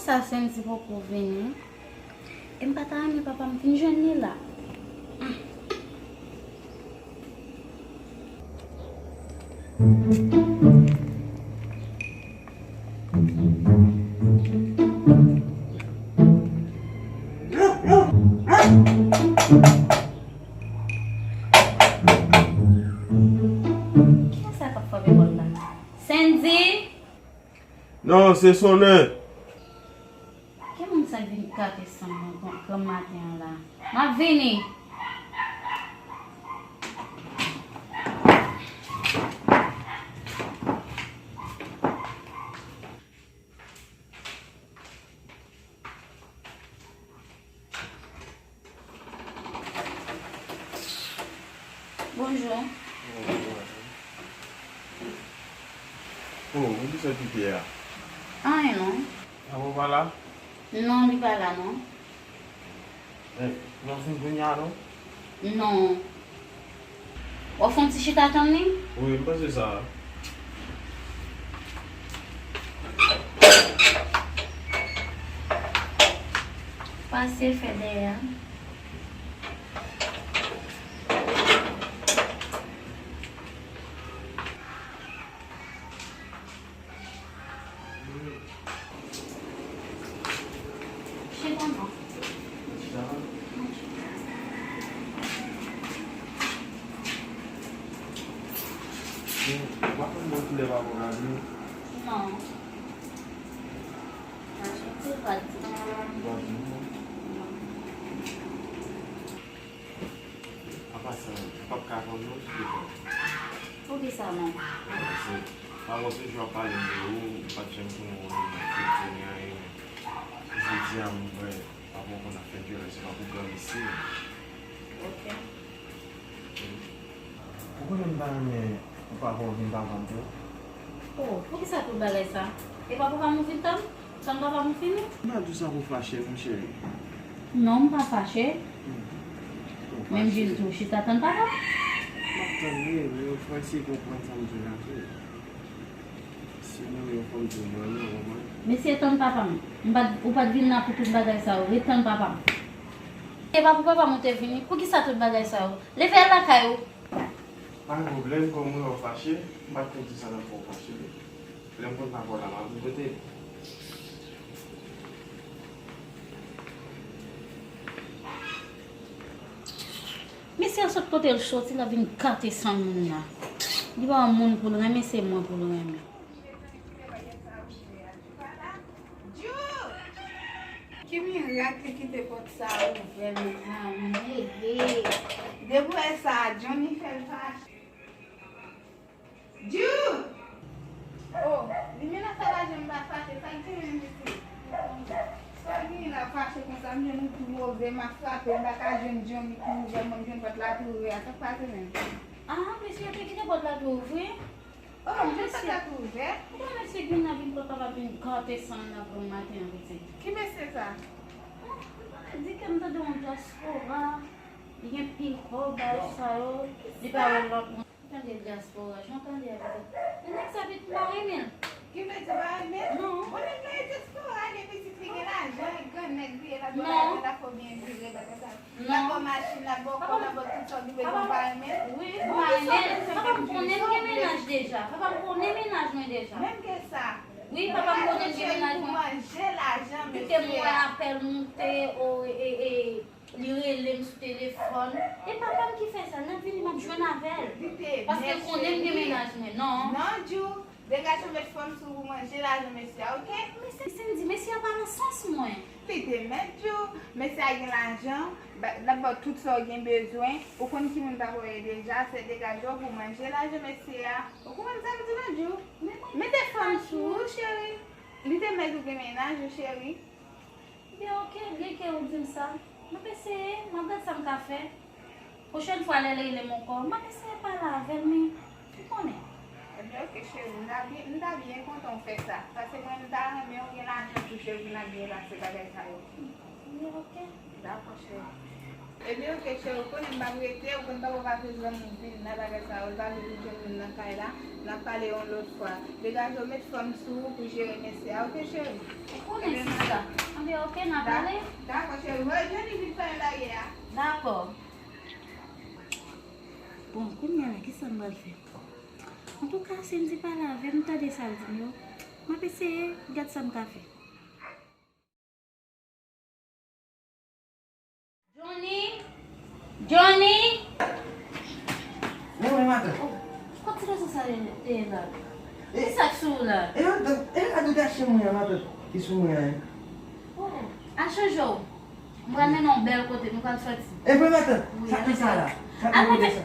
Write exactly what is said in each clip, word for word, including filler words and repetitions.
Sa Sendy poko vini. E m pa ta renmen papa m vin jwenn li la. Kiyès sa k ap frape pòt la? Sendy! Non, se sonnen. Ki moun sa k vin kate san mwen gran, granm maten an la? M ap vini. Bonjou. Bonjou, madanm. Oh, poukisa w kite a? Anyen non. Papa w pa la? Non, li pa la non. Eh, nou fin kounye a non? Non. W ap fè yon ti chita tann li? Wi, m panse sa. Pase fè dèyè a. Chita non. Chita non? Ou pa konn bò kilè papa w ka vini? Non. Mache ti vag. Vag non. Apa sa, ou p ap ka atann non, ti pitit. Poukisa non? Paske papa w toujou ap pale m de ou, ou pa t janm konnen ou renmen foutbòl ni anyen, men jodi a m wè papa w konn ap fè djòlè, se pa pou granmesi. Ok. Ou konnen m ta renmen papa w vin tann papa m tou. Oh, poukisa tout bagay sa? E pa papa m ou vin tann? Tann papa m ou fini? M pa di w sa pou fache non, cheri. Non, m pa fache. Hmm. Ou fache. Men m di l tou, chita tann papa m. M ap tann li, men fò eseye konprann sa m di w la tou. Si w renmen yon fanm toujou renmen, w konprann? Mesye, tann papa m. M pa t, ou pa t vin la pou tout bagay sa yo. Ret tann papa m. Se pa pou papa m ou te vini. Poukisa tout bagay sa yo? Leve al lakay ou. Pa gen pwoblèm, kòm mwen wè w fache, m pa t konn di sa nan fè w fache. Lè m konn pa wè w la, m ap vin kote l. Mesye a sot kote l soti la vin kate san moun nan. Li pa yon moun pou l renmen, se mwen pou l renmen. Ju! Ki mirak li kite pòt sa a ouvè, mezanmi? He, he. Depi w wè sa, Johnny fè l fache. Ju! Oh, li menm nan sa pa janm pa fache, sa k gen menm isit? Sa k gen la fache konsa, m jwenn ou tou move, m ap frape, m pa ka jwenn Johnny pou ouvè, mwen m jwenn pòt la tou ouvè a, sa k pase menm? Ah, mesye te kite pòt la tou ouvri? Oh, m jwenn pòt la tou ouvè. Ou konnen mesye Gina vin pran papa vin gate san nan granm maten an, pitit. Ki mesye sa? Ou konnen di ke m tande yon dyaspora, li gen pil kòb, bagay sa yo, li pa wè lòt moun. Tande dyaspora, jan w tande a pitit. Men nèg sa pitit m pa renmen l. Ki vle di w pa renmen l? Non. Bon, nèg la e dyaspora, li pitit li gen lajan, li grannèg li ye, l ap bò lajan, l ap fè w byen vire, bagay sa. Non. L ap ba w machin, l ap ba w kò, l ap ba w tout sa w bezwen, ou pa renmen l? Wi, m pa renmen l. Papa m konnen m gen mennaj deja. Papa m konnen mennaj mwen deja. Menm ke sa. Wi, papa m konnen m gen mennaj mwen. Manje lajan, mesye a. Kite m wè apèl moute, o, e, e, li rele m sou telefòn. E papa m ki fè sa, l ap vini, m ap jwenn avè l. Paske l konnen m gen mennaj mwen, non. Non, Ju. Degaje w met fòm sou ou pou manje lajan mesye a, oke? Men se, Sendy, mesye a pa nan sans mwen. Li te mèt di w, mesye a gen lajan, ba, l ap ba w tout sa w gen bezwen. Ou konn ki moun t ap wè deja, se degaje w pou manje lajan mesye a. Ou konprann sa m di la, Ju? Mete fòm sou ou, cheri. Li te mèt ou gen mennaj ou, cheri. Ebyen, oke, byen ke ou di m sa. M ap eseye, m ap gad sa m ka fè. Pwochèn fwa, lè l rele m ankò, m ap eseye pale avè l, men, ou konnen. Ebyen, oke, cheri, m ta byen, m ta byen kontan w fè sa. Paske mwen, m ta renmen w gen lajan tou, cheri, pou n ap byen pase bagay sa yo. Ebyen, oke. Dakò, cheri. Ebyen, oke, cheri, ou konnen m p ap rete, ou konn papa w pa vle granmoun vin nan bagay sa yo, l pa vle vin jwenn moun nan kay la, n ap pale yon lòt fwa. Degaje w, met fòm sou ou pou jere mesye a, oke, cheri? Ou konnen sista. Anben, oke, n a pale. Dakò, cheri. Mwen, Johnny vin fè bagay la. Dakò. Bon, kounye a la, kisa m pral fè? Antouka, Cindy pale avè m, m tande sa l di m yo. M ap eseye, gad sa m ka fè. Johnny! Johnny! Men mwen, matant. Oh, kot ti gason sa ye, ye la? E, kisa k sou ou la? E, matant, e, gade w gache mwen an, matant, ki sou mwen an. Oh, al chanje w. M pral mennen w bèl kote, nou pral sòti. E vre, matant? Wi, sa ki sa la? Sa ki kote sa?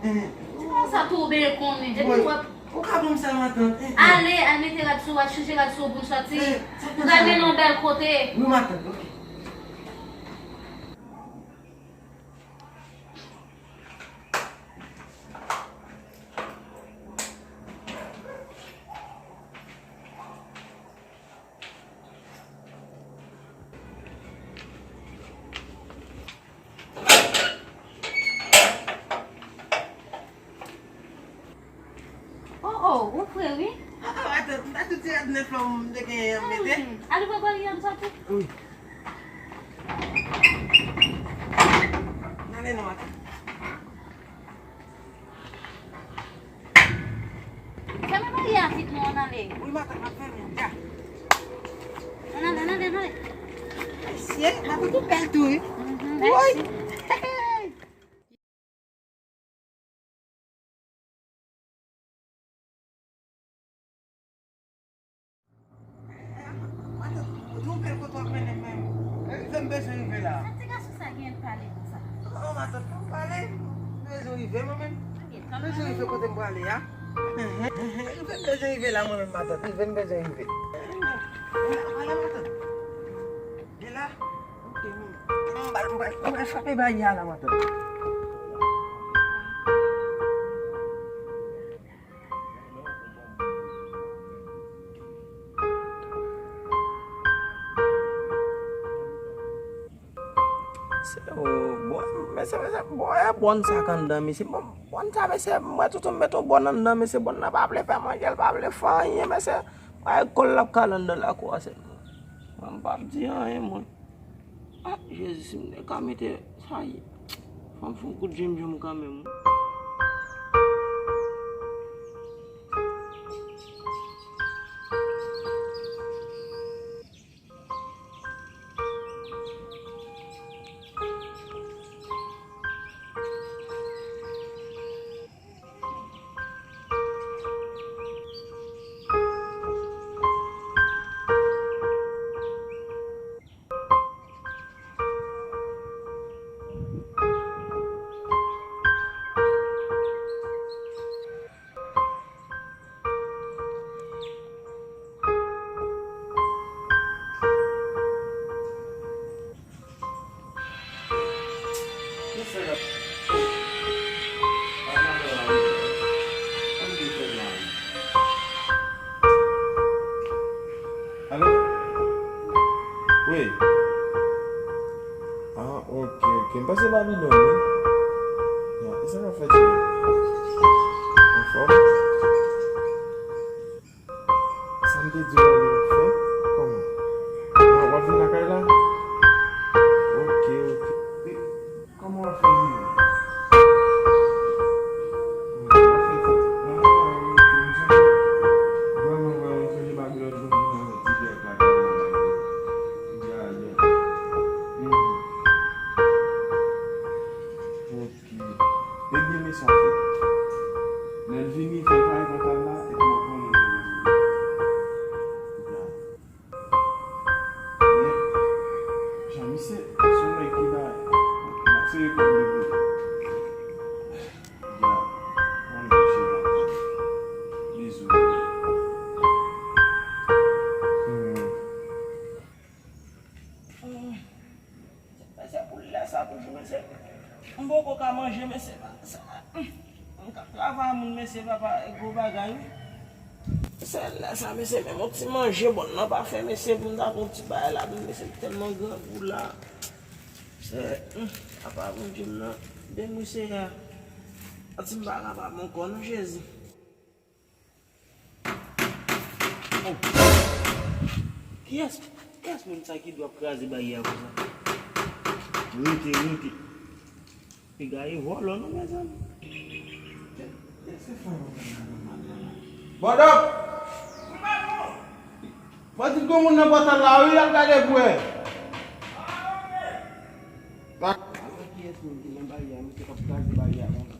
Ti moun sa tou byen konnen, depi w ap... Ou ka ban m sa, matant? Ale, al mete rad sou ou, al chanje rad sou ou pou n sòti. M pral mennen w bèl kote. Wi, matant, oke. Oh, oh, ou fre, wi. Ah, ah, atann, m ta di ti rad nèf la m te genyen an mete. Hmm, ale prepare yon sòti. Wi. N ale non, atann. Fèmen baryè a vit non, ann ale. Wi, matant, m ap fèmen l, ya. Ann ale, ann ale, ann ale. Mesye, matant ou bèl tou, wi. Mhm, mèsi. Woy. Matant, ou bèl kote w ap mennen m menm. Rive m bezwen rive la. Sa ti gason sa gen pale konsa? Oh, matant, fò m pale. M bezwen rive mwen menm. M bezwen rive kote m prale a. Rive m bezwen rive la mwen menm, matant. Rive m bezwen rive. Ala, matant. De la. Ok, m, m, m, m, m frape baryè a la, matant. Se, o, bon, mesye, mesye, bon, e bòn sa k anndan, mesye. Bon, bòn sa, mesye, m wè toutou m met yon bòn anndan, mesye, bòn nan pa vle fè manje, l pa vle fè anyen, mesye. Ay, kòl l ap kale anndan lakou a sèlman. Mwen, m p ap di anyen, mwen. Ah, Jezi, si m te ka mete sa ye. Fò m fè yon kout jenjanm kanmenm. Alo? Wi. Ah, ok, ok. M panse Babilòn, wi. Ya, e sa k ap fèt, cheri? Anfòm? Sa m te di w la, li fè? Kòman? Ah, w ap vin lakay la? Ok, ok. E, kòman w ap fè vini? W ap fè fòt. Ah, ok, m sonje. Vrèman, vrèman, m sonje Babilòn, m vin nan ti vèt la, kòman w ap fè? Ya, ya. Mhm. Ok. Ebyen, men sa w fè. Lè l vini, fè l pare pantal la, epi w ap konnen. Men, jan misye, se yon nèg ki bay. M ap sere kòb li pou li. Ya, mwen menm, se la. Bizou. Hmm. Hmm. Mesye, pou lè sa toujou, mesye. M poko ka manje, mesye. Sa, m k ap travay moun, mesye, papa, e gwo bagay, wi. Mesye, lè sa, mesye, menm yon ti manje, bòn nan pa fè, mesye, pou m ta pran yon ti bagay ladan, mesye, m tèlman grangou la. Eh, hmm, apa Bondye m nan. Beni Seyè. Santi m pa kapab ankò non Jezi. Oh. Kiyès, kiyès moun sa ki dwe ap kraze baryè a konsa? Rete, rete. Piga e vòlò non mezanmi. Bòdòp! Mwen di gon moun nan pòtal la wi, al gade pou wè. Ala kiyès moun ki nan baryè a, misye k ap kraze baryè a konsa.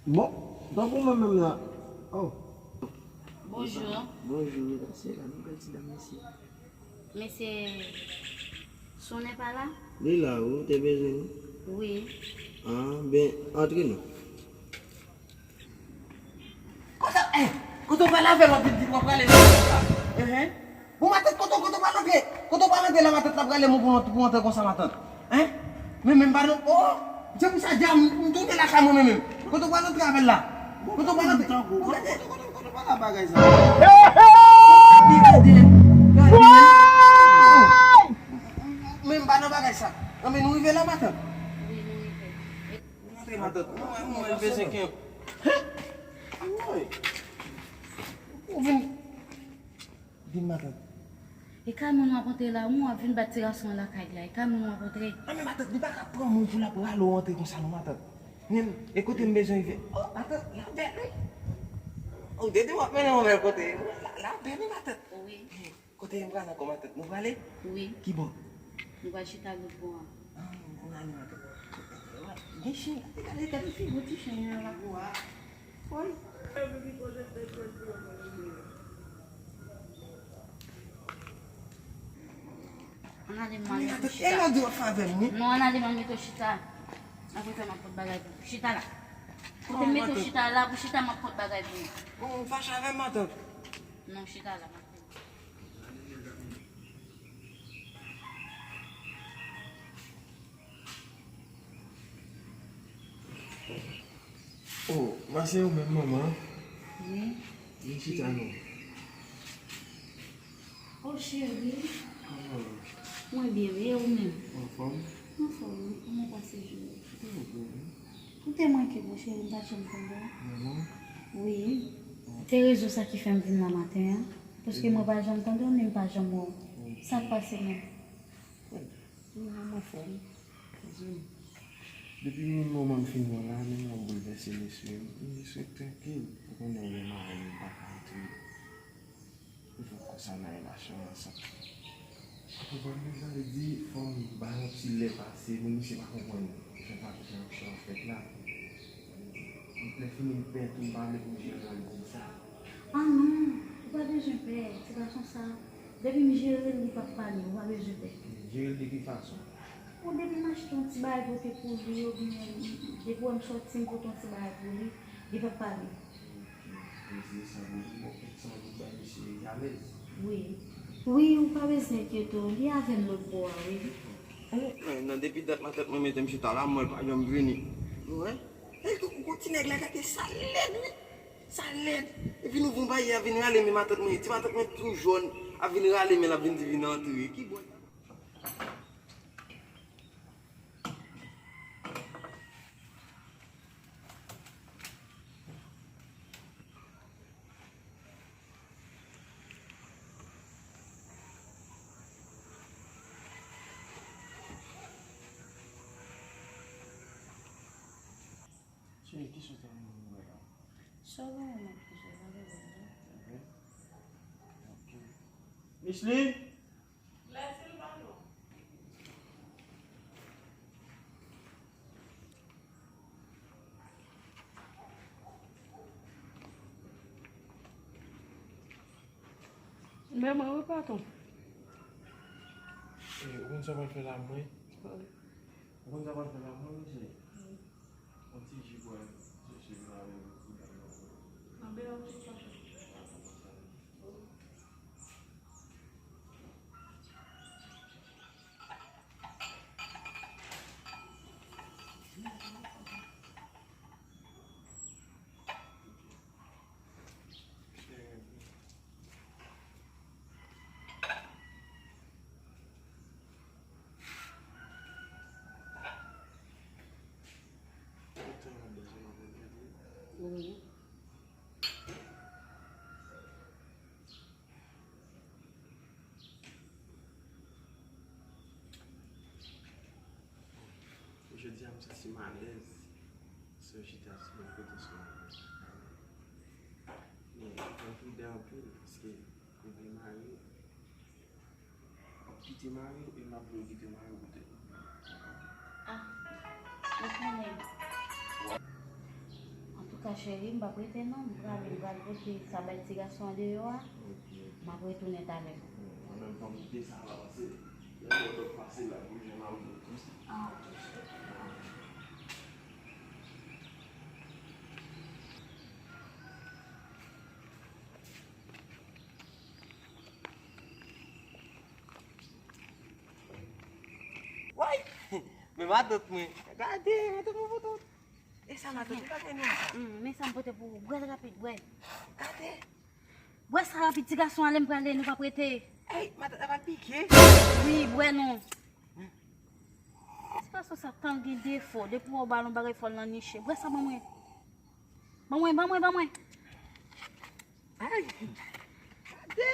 Bon, tankou mwen menm la. Oh. Bonjou. Bonjou, se la, nou bèl ti dam, mèsi. Mesye Sonnen pa la? Li la wi, ou te bezwen li? Wi. Ah, ben, antre non. Kote, eh, kote w pral avè l, w ap vin di w ap prale nan konsa? Enhen. Bon, matant, kote, kote w pral antre? Kote w pral antre la, matant, l ap rale mwen pou, pou antre konsa, matant? Hein? Men, men, pa nan, oh, se pou sa, dja, m, m tounen lakay mwen, men, men. Kote w pral antre avè l la? Kote w pral antre? Kote, kote, kote, kote w pral la bagay sa? Gade, gade, gade, men. Oh. Men m pa nan bagay sa. Anben nou rive la, matant? Wi, nou rive. Antre, matant. Mwen, mwen, mwen bezwen kenbe. Woy. Ou vin, vin, matant. E kay moun w ap antre la, ou ap vin bat ti gason an lakay la. E kay moun w ap antre. Anben, matant, li pa ka pran moun pou l ap rale w antre konsa, non, matant. Men, e kote m bezwen rive? Oh, matant, la bèl, wi. Oh, Dede, w ap mennen yon bèl kote. La, la bèl, wi, matant. Wi. Kote m pral ankò, matant? Nou prale? Wi. Ki bò? Nou pral chita lòt bò a. Ah, nou ale, matant. Gen chen, gade, gade figi ti chen an la pou a. Woy. Ann ale, m al met ou chita. E la di w ap fè avè m, wi. Non, ann ale, m al met ou chita. Apre sa, m ap pot bagay pou ou. Chita la. Kote m met ou chita la, pou chita, m ap pot bagay pou ou. Bon, ou fache avè m, matant? Non, chita la, m ap pot. Oh, ma se ou menm, manman? Wi. Vin chita non. Oh, cheri. Kòman? Mwen byen, e ou menm? Anfòm? Anfòm, wi. Kòman w pase jounen? Trè byen, wi. Ou te manke m, cheri, m pa t janm tande w. Vrèman? Wi. Te rezon sa ki fè m vin la maten an. Paske mwen pa janm tande w, ni m pa janm wè w. Sa k pase menm? Wi, m anfòm. Paske depi menm moman m fin wè w la, menm jan w boulvèse lespri m, m jis ret trankil. Ou konnen w gen mari m, m pa ka antre. Ou fè konsa nan relasyon ansanm. Ou konprann mwen sa vle di, fò m ba yon ti lè pase pou misye pa konprann jan pa, jan aksyon an fèt la. Lè fini m pè tou, m pa vle pou jere l di sa. Ah non, ou pa bezwen pè, ti gason sa, depi m jere l, li p ap pale, ou pa bezwen pè. Jere l de ki fason? Bon, depi m achte yon ti bagay pote pou li, oubyen depi w wè m sòti, m pote yon ti bagay pou li, li p ap pale. Wi. Wi, ou pa bezwen enkyete w, li avè m lòt bò a, wi. Men, nan depi dat matant mwen mete m chita la, m wè l pa janm vini. Ou wè? E, ou, ou, ti nèg la, gade sa lèd, wi. Sa lèd. Epi nou voye baryè a vin rale men matant mwen. Ti matant mwen tou jòn, ap vin rale men l, ap vin di vin antre. Ki bò? Cheri, kisa w t ap mande mwen la? Sa w pa wè m ap kouche, pa gen lòt non. Ok. Micheline? Men mwen, wi, patwon. Eh, ou konn sa w pral fè la, mwen? Wi. Ou konn sa w pral fè la, mwen, wi, cheri? Wi. Yon ti ji bwè, chèche vin avè m. Anben, ok, patwon. Dakò, patwon. Jodi a, m santi m alèz. Se yon chita sou yon kote sou lavi. Men, mwen pride anpil, paske m vle mare. W ap kite mari w e m ap vle w kite mari w poutèt mwen. Ah, ou konnen. Antouka, cheri, m p ap rete non. M prale, m pral pote sa bay ti gason an deyò a. Ok. M ap retounen talè. Mwen menm, fò m kite sa la, paske lè mwen t ap pase la, pou jwenn avèk nou konsa. Ah, ok, cheri. Woy! Men matant mwen. Gade, matant mwen pote. E sa matant, ou pa gen nou sa? Hmm, men sa m pote pou ou. Bwè l rapid, bwè l. Gade. Bwè sa rapid, ti gason ale m prale, nou p ap rete. Ey, matant, la pa pike? Wi, bwè non. Ti gason sa tan gen defo. Depi w wè w ba l yon bagay fò l nan niche. Bwè sa ban mwen. Ban mwen, ban mwen, ban mwen. Ay, gade.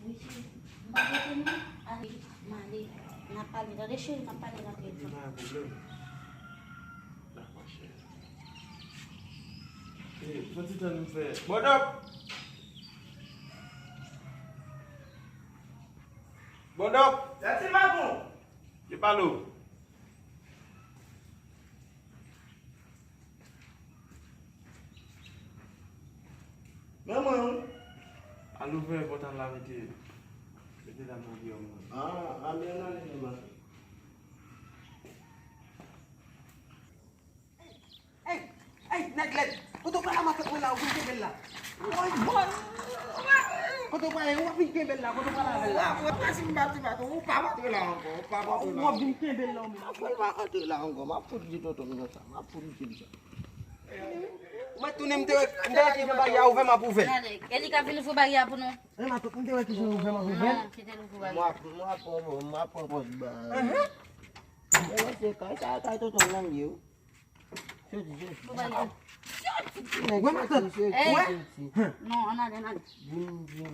Wi, cheri. M pa rete non. Ale, m ale. N ap pale. Tande, cheri, n ap pale nan telefòn. Gen pwoblèm. Dakò, cheri. Hey, fè ti tan nou fè. Bòdòp! Bòdòp! Dati magon! Yo pale w. Manman, wi. Al ouvè pòt la, mete, mete dam nan deyò, manman. Ah, ale, ale, ale, manman. Ey, ey, nèg lèd. Kote w pral la, matant mwen la, ou vin kenbe l la. Woy, woy. Kote w pral, ou ap vin kenbe l la, kote w pral avè l la. Ah, mwen pa si m pa ti baton, ou pa antre la ankò, ou pa antre la. Ou ap vin kenbe l la, ou menm. Apre l pa antre la ankò, m ap fout di tonton m konsa, m ap fout di l sa. Mwen tounen, m te wè, m te wè kijan baryè a ouvè, m ap ouvè. Gade, e li k ap vin ouvri baryè a pou nou. E matant, m te wè kijan ouvè, m ap ouvè. Non, kite l ouvri baryè a. M ap, m ap pran, m ap pran pòz ba. Mwen se kay sa, kay tonton m nan m ye, wi. Soti, soti. Soti, ti nèg, soti, soti, soti. Non, ann ale, ann ale. Vin, vin,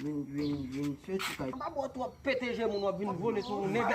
vin, vin, vin, soti kay. Pa bò twòp pete je moun w ap vin vole sou yon nèg.